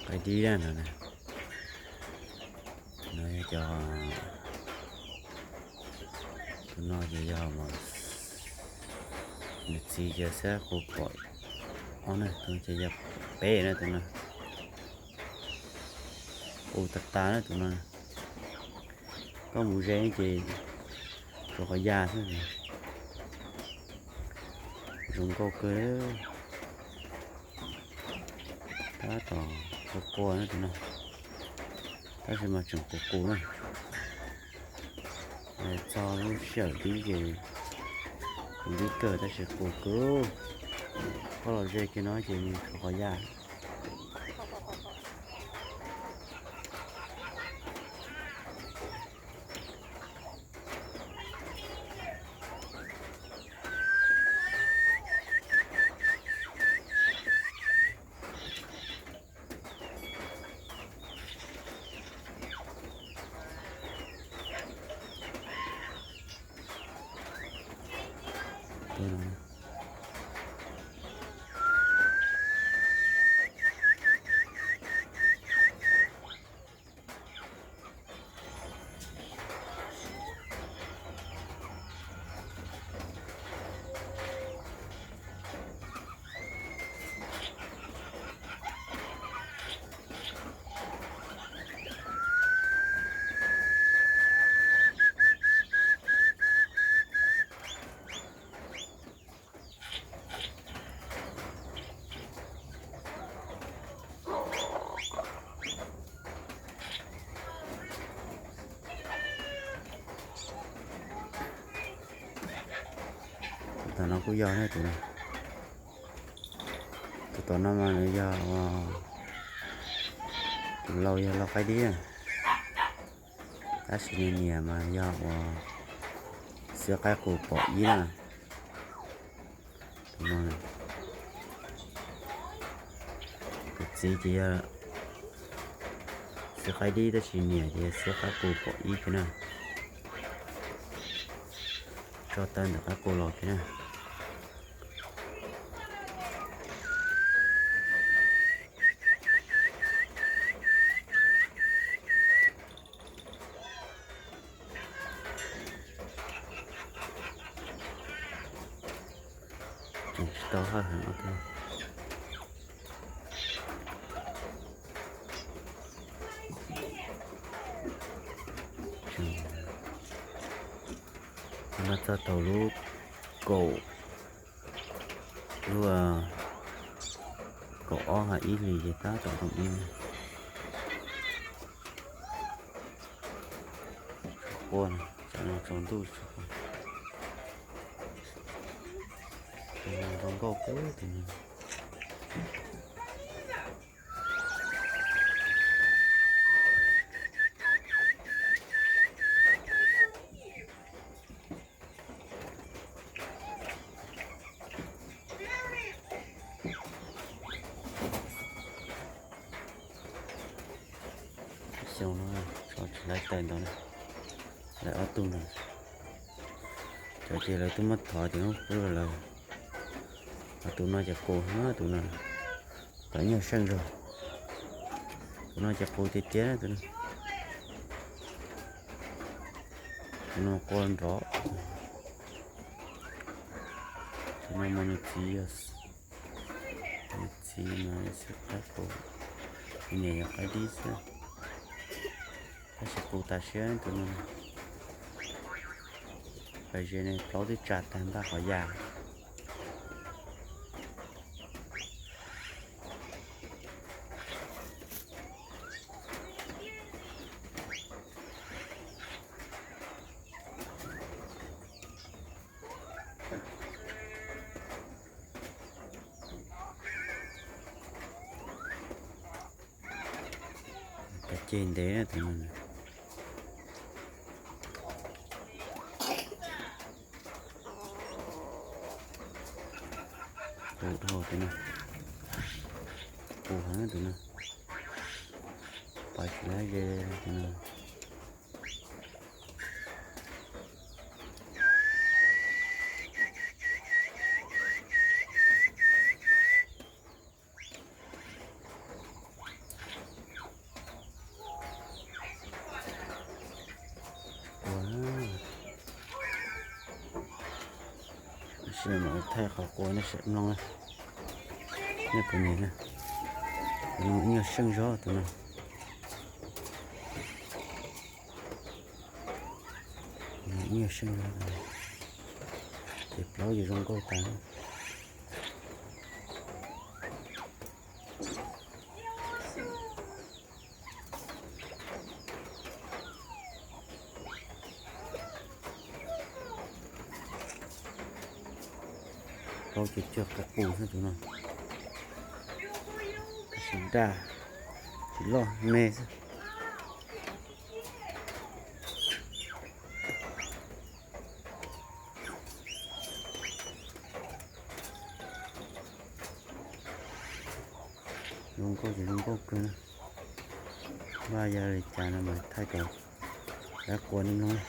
Qaib dib na no. No yog cov, tus no ces yog nws txiv ces xab qus pom ob na, tus no ces yog peb na tus no. Qus tas tas na tus no. Koj mus ze ces tsuas qhov ya xwb. Zoo nkauj kawg. Tab tom qua qua na tus no, tab sis mas tseem qus qus na. Txog lub sij hawm dib ces qus dib kawg tab sis qus kawg. Koj los ze kiag no ces nws tsuas qhov ya. Tus tom no kuj yog ne tus no. Tus tom no mas nws yog tus laus yog lau qaib dib na, tab sis nws niam mas yog uas xwb qaib qus pom ib na. Tus no, tus txiv ces yog xwb qaib dib tab sis niam ces xwb qaib qus pom ib kiag na. Tso tawm ntawm qaib qus los kiag na. Tseem tsis tau haj heev. No txog thaum lub kaum, lub kaum ob ha ib hlis ces tab tom roos ib. Qua, tsaus ntuj, zoo nkauj kawg tus no. Xyoo no tso tsis laiv tawm ntau na, lawv ob tug no. Cov ces lawv twb muab thov ces muab pub rau lawv. Ho tus no ces qus heev, tus no tau nyuag seej zog. Tus no ces qus tiag tiag tus no. Tus no qua nrov. Tus no mas nws txiv, nws txiv mas xwb qaib qus, nws niam yog qaib dib xwb. Tab sis qus tas siab tus no. Pais ze ne plaub twb tsa tag npaj qhov ya. Kav ceg ntev tus no. Qus dhau tus no. Qus heev tus no. Pais tsis laib ze tus no. Sim mam thaij qhov quav nej sim mloog na. Nej puas nyiam na? Tus no ib nyuag seej zog tus no. Ib nyuag seej zog tus no. Ces plaub ces zoo nkauj tas. Plaub ces cog qus qus xwb tus no. Tab sis daj, tsis loj, me xwb. Zoo nkauj ces zoo nkauj kawg na. Npaj yog li cas no mas thaij kom dab quas nej mloog.